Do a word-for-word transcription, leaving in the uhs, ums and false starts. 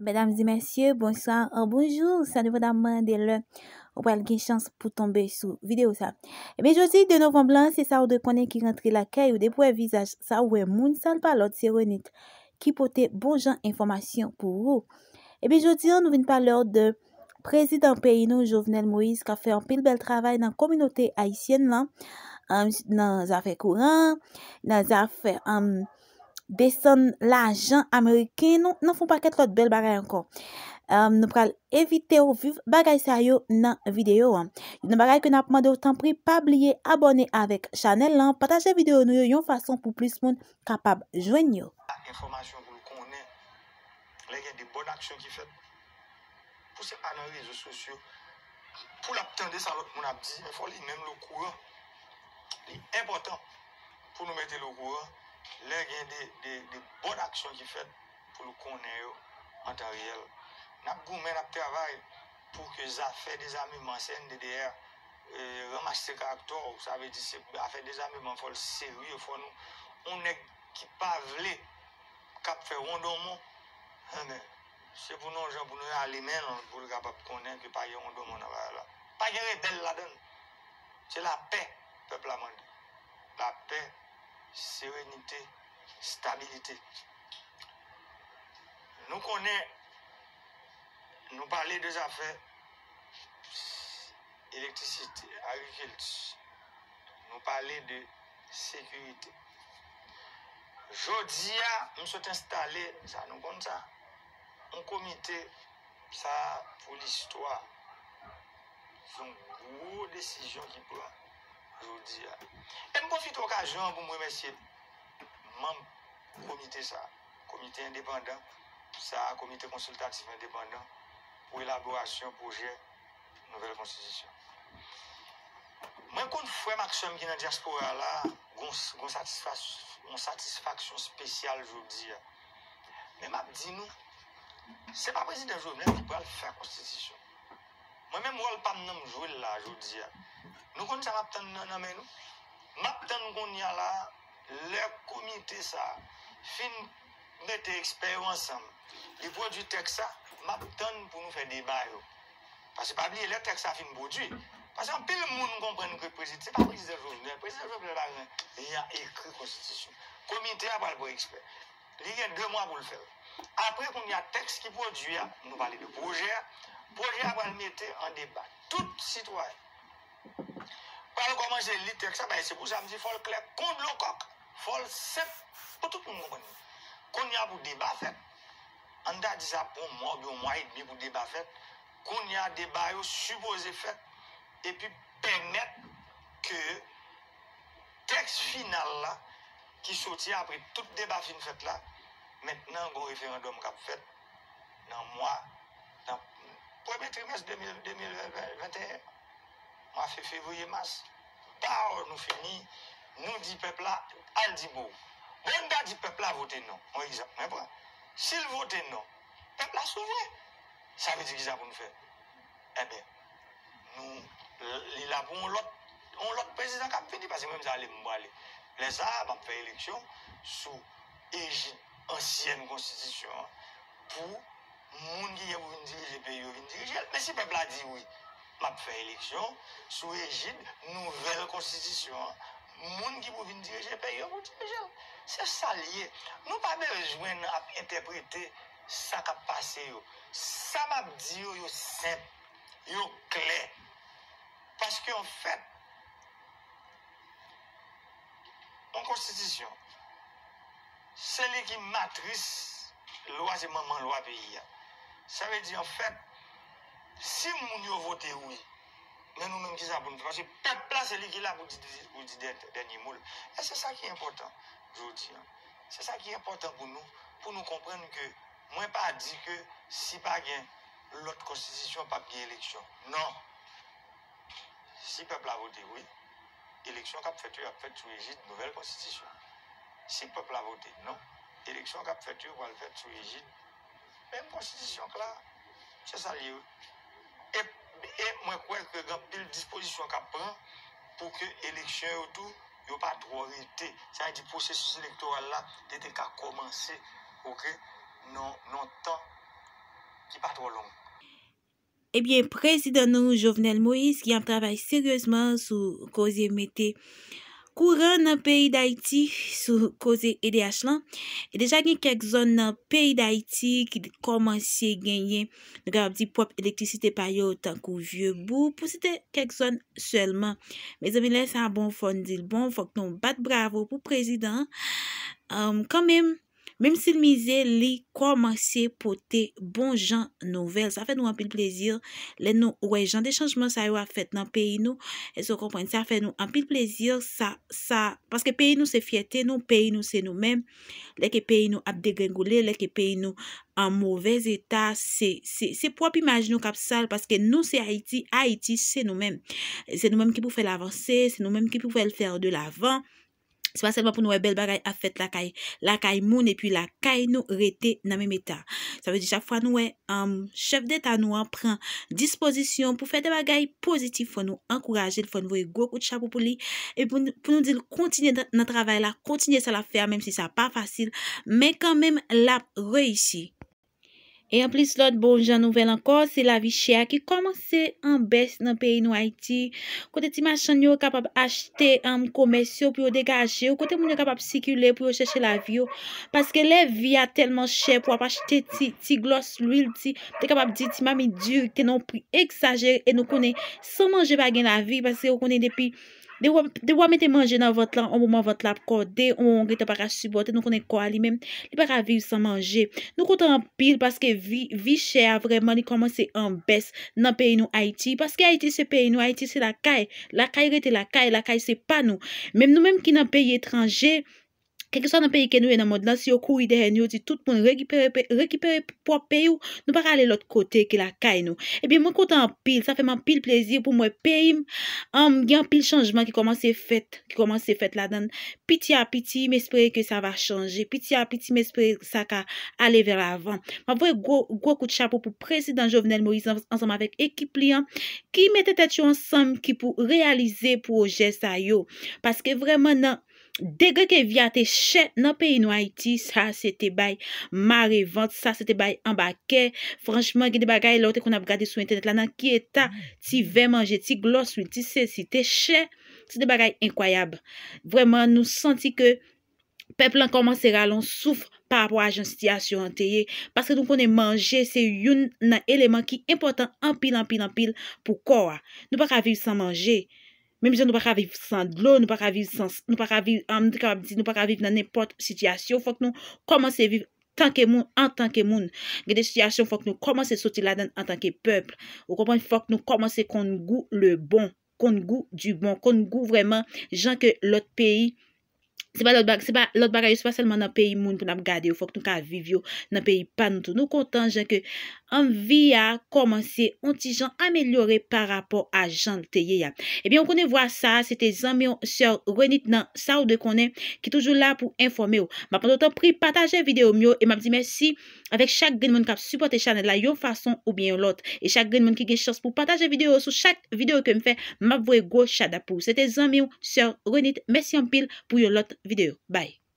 Medam e mesye, bonswa, an bonjou, sa depandaman de lè ou pral gen chans pou tonbe sou videyo sa. Ebyen, jodi de novanm lan, se sa ou dwe konnen ki rantre lakay ou depi w wè vizaj sa ou wè moun sa l pa lòt se Renit ki pote bon jan enfòmasyon pou ou. Ebyen, jodi an, nou vin pale w de prezidan peyi nou, Jovenel Moïse, k ap fè anpil bèl travay nan kominote ayisyèn lan, um, nan zafè kouran, nan zafè um, desann lajan ameriken, nou, nan fè yon pakèt lòt bèl bagay ankò. Um, nou pral envite w viv bagay sa yo nan videyo an. Youn nan bagay ke n ap mande w, tanpri, pa bliye abòne avèk chanèl lan, pataje videyo nou yo yon fason pou plis moun kapab jwenn yo. Enfòmasyon pou l konnen lè gen de bòn aksyon ki fèt. Pou se pa nan rezo sosyo, pou l ap tande sa lòt moun ap di, men fò li menm l okouran. Li enpòtan pou nou mete l okouran lè gen de, de, de bòn aksyon ki fèt pou l konnen yo an tan reyèl. N ap goumen, n ap travay pou ke zafè dezameman C N D D R, e, ranmase karaktè w, sa vle di se afè dezameman, fò l serye, fò nou, yon nèg ki pa vle, k ap fè wondonmon, enben, se pou nou jan pou nou rale men l, pou l kapab konnen ke pa gen wondonmon nan bagay la. Pa gen rebèl ladan l. Se lapè pèp la mande. Lapè, serenite, stabilite. Nou konnen, nou pale de zafè elektrisite, agrikilti. Nou pale de sekirite. Jodi a, m sot enstale, sa nou konn sa, yon komite, sa pou listwa. Se yon gwo desizyon ki pran jodi a. E m pwofite okazyon an pou m remèsye manm komite sa, komite endepandan sa, komite konsiltatif endepandan pou elaborasyon pwojè nouvèl konstitisyon. Mwen konn frè m ak sè m ki nan dyaspora la, gon, gon satisfas-, gon satisfaksyon espesyal jodi a. Men m ap di nou, se pa prezidan Jovenel ki pral fè konstitisyon. Mwen menm, wòl pa m nan m jwe l la jodi a. Nou konn sa m ap tann nan, nan men nou? M ap tann kounye a la, lè komite sa a fin mete ekspè yo ansanm, li pwodui tèks sa, m ap tann pou nou fè deba yo. Paske pa bliye, lè tèks sa fin pwodui, paske anpil moun konprann ke prezidan, se pa prezidan Jovenel, prezidan Jovenel pa gen, li a ekri konstitisyon. Komite a pral pran ekspè. Li gen de mwa pou l fè l. Apre, kounye a, tèks ki pwodui a, nou pale de pwojè a, pwojè a pral mete an deba tout sitwayen. Pral kòmanse li tèks la, bay, se pou sa m di fò l klè kon dlo kòk, fò l senp pou tout moun konprann li. Kounye a pou deba fèt, ann ta di sa pou yon mwa oubyen yon mwa edmi pou deba fèt, kounye a deba yo sipoze fèt, epi pèmèt ke tèks final la ki soti apre tout deba fin fèt la, mentnan gon referandòm k ap fèt nan mwa, nan premye trimès de mil, de mil venteyen, mwa fe-, fevriye, mas, baw nou fini, nou di pèp la, al di bo. Bon, n ta di pèp la vote non, yon egzanp mwen pran. Si l vote non, pèp la souvren. Sa vle di kisa pou nou fè? Enben, nou, li la pou yon lòt, yon lòt prezidan k ap vini, paske mwen menm se ale m prale. Lè sa a, m ap fè eleksyon sou ejid ansyèn konstitisyon an pou moun ki gen pou vin dirije peyi yo vin dirije l. Men si pèp la di wi, m ap fè eleksyon sou ejid nouvèl konstitisyon an, moun ki pou vin dirije peyi yo pou dirije l. Se sa l ye. Nou pa bezwen ap entèprete sa k ap pase yo. Sa m ap di yo, yo senp, yo klè. Paske, anfèt, yon konstitisyon, se li ki matris lwa, se manman lwa peyi a. Sa vle di, anfèt, si moun yo vote wi, men nou menm, kisa pou nou fè? Paske pèp la, se li ki la pou di, pou di dè-, dènye mo l. E se sa ki enpòtan jodi a. Se sa ki enpòtan pou nou, pou nou konprann ke mwen pa di ke si pa gen lòt konstitisyon, p ap gen eleksyon. Non. Si pèp la vote wi, eleksyon k ap fèt yo, y ap fèt sou ejid nouvèl konstitisyon. Si pèp la vote non, eleksyon k ap fèt yo pral fèt sou ejid menm konstitisyon k la. Se sa l ye wi. E, e mwen kwè ke gen anpil dispozisyon k ap pran pou ke eleksyon yo tou, yo pa twò rete. Sa vle di pwosesis elektoral la, li te ka kòmanse, oke, nan, nan tan pa twò long. Ebyen, prezidan nou, Jovenel Moïse, ki ap travay seryezman sou koze mete kouran nan peyi Dayiti, sou koze E D H lan. E deja gen kèk zòn nan peyi Dayiti ki kòmanse genyen, nou kapab di, pwòp elektrisite pa yo, tankou Vieux Bourg, pou site kèk zòn sèlman. Mezanmi, lè sa bon, fò n di l bon, fòk nou bat bravo pou prezidan an. Kanmenm, menm si l mize, li kòmanse pote bon jan nouvèl. Sa fè nou anpil plezi lè nou wè jan de chanjman sa yo ap fèt nan peyi nou. Èske w konprann? Sa fè nou anpil plezi. Sa, sa, paske peyi nou se fyète nou, peyi nou se nou menm. Lè ke peyi nou ap degrengole, lè ke peyi nou an movèz eta, se, se, se pwòp imaj nou k ap sal, paske nou se Ayiti, Ayiti se nou menm. Se nou menm ki pou fè l avanse, se nou menm ki pou fè l fè de lavan. Se pa sèlman pou nou wè bèl bagay ap fèt lakay, lakay moun, epi lakay nou rete nan menm eta. Sa vle di chak fwa nou wè, um, chèf deta nou an pran dispozisyon pou fè de bagay pozitif, fò nou ankouraje l, fò nou voye gwo kout chapo pou li, e pou, n- pou nou di l kontinye nan, nan travay la, kontinye sa l ap fè a, menm si sa pa fasil, men kanmenm l ap reyisi. E anplis, lòt bon jan nouvèl ankò, se lavi chè a ki kòmanse an bès nan peyi nou Ayiti. Kote ti machann yo kapab achte, um, komès yo pou yo degaje yo, kote moun yo kapab sikile pou yo chèche lavi yo. Paske lè vi a tèlman chè pou w ap achte ti, ti glòs lwil, ti, te kapab di ti mamit di ki te nan yon pri egzajere, e nou konnen san manje pa gen lavi, paske ou konnen depi Depi w ap mete manje nan vant lan, yon moman vant la ap kòde, yon moman w gentan pa ka sipòte, nou konnen kò a li menm, li pa ka viv san manje. Nou kontan anpil paske vi, vi chè a vrèman li kòmanse an bès nan peyi nou Ayiti. Paske Ayiti se peyi nou, Ayiti se lakay. Lakay rete lakay, lakay se pa nou. Menm nou menm ki nan peyi etranje, kèlkeswa nan peyi ke nou ye nan mond lan, si yo kouri dèyè nou, yo di tout moun rekipere, pe- rekipere pwòp peyi w, nou pa ka ale lòt kote ke lakay nou. Ebyen, mwen kontan anpil, sa fè m anpil plezi pou m wè peyi m, um, gen anpil chanjman ki kòmanse fèt, ki kòmanse fèt ladan l. Piti a piti, m espere ke sa va chanje. Piti a piti, m espere sa ka ale vè lavan. M ap voye gwo, gwo kout chapo pou prezidan Jovenel Moïse an- ansanm avèk ekip li an, ki mete tèt yo ansanm, ki pou reyalize pwojè sa yo. Paske vrèman nan degre ke vi a te chè nan peyi nou Ayiti, sa se te bay mare vant, sa se te bay anba kè. Franchman, gen de bagay lè w te konn ap gade sou entènèt la, nan ki eta ti vè manje, ti glòs lwil, ti sesi te chè, se de bagay enkwayab. Vrèman, nou santi ke pèp lan kòmanse rale yon souf pa rapò a jan sitiyasyon an te ye. Paske nou konnen manje se youn nan eleman ki enpòtan anpil, anpil, anpil pou kò a. Nou pa ka viv san manje. Menm jan nou pa ka viv san dlo, nou pa ka viv san, nou pa ka viv, um, nou te kapab di, nou pa ka viv nan nenpòt sitiyasyon. Fòk nou kòmanse viv tanke moun, antanke moun. Gen de sitiyasyon fòk nou kòmanse soti ladan l antanke pèp. Ou konprann? Fòk nou kòmanse konn gou le bon, konn gou du bon, konn gou vrèman jan ke lòt peyi, se pa lòt bag- se pa lòt bagay yo, se pa sèlman nan peyi moun pou n ap gade yo, fòk nou ka viv yo nan peyi pa nou tou. Nou kontan jan ke anvi a kòmanse yon ti jan amelyore pa rapò a jan l te ye a. Ebyen, ou konnen vwa sa a, se te zanmi w, sè Renit nan Sa ou dwe konnen, ki toujou la pou enfòme w. M ap mande w tanpri pataje videyo m yo e m ap di mèsi avèk chak grenn moun k ap sipòte chanèl la yon fason oubyen yon lòt. E chak grenn moun ki gen chans pou pataje videyo yo sou chak videyo ke m fè, m ap voye gwo shout out pou ou. Se te zanmi w, sè Renit. Mèsi anpil pou yon lòt videyo. Bye.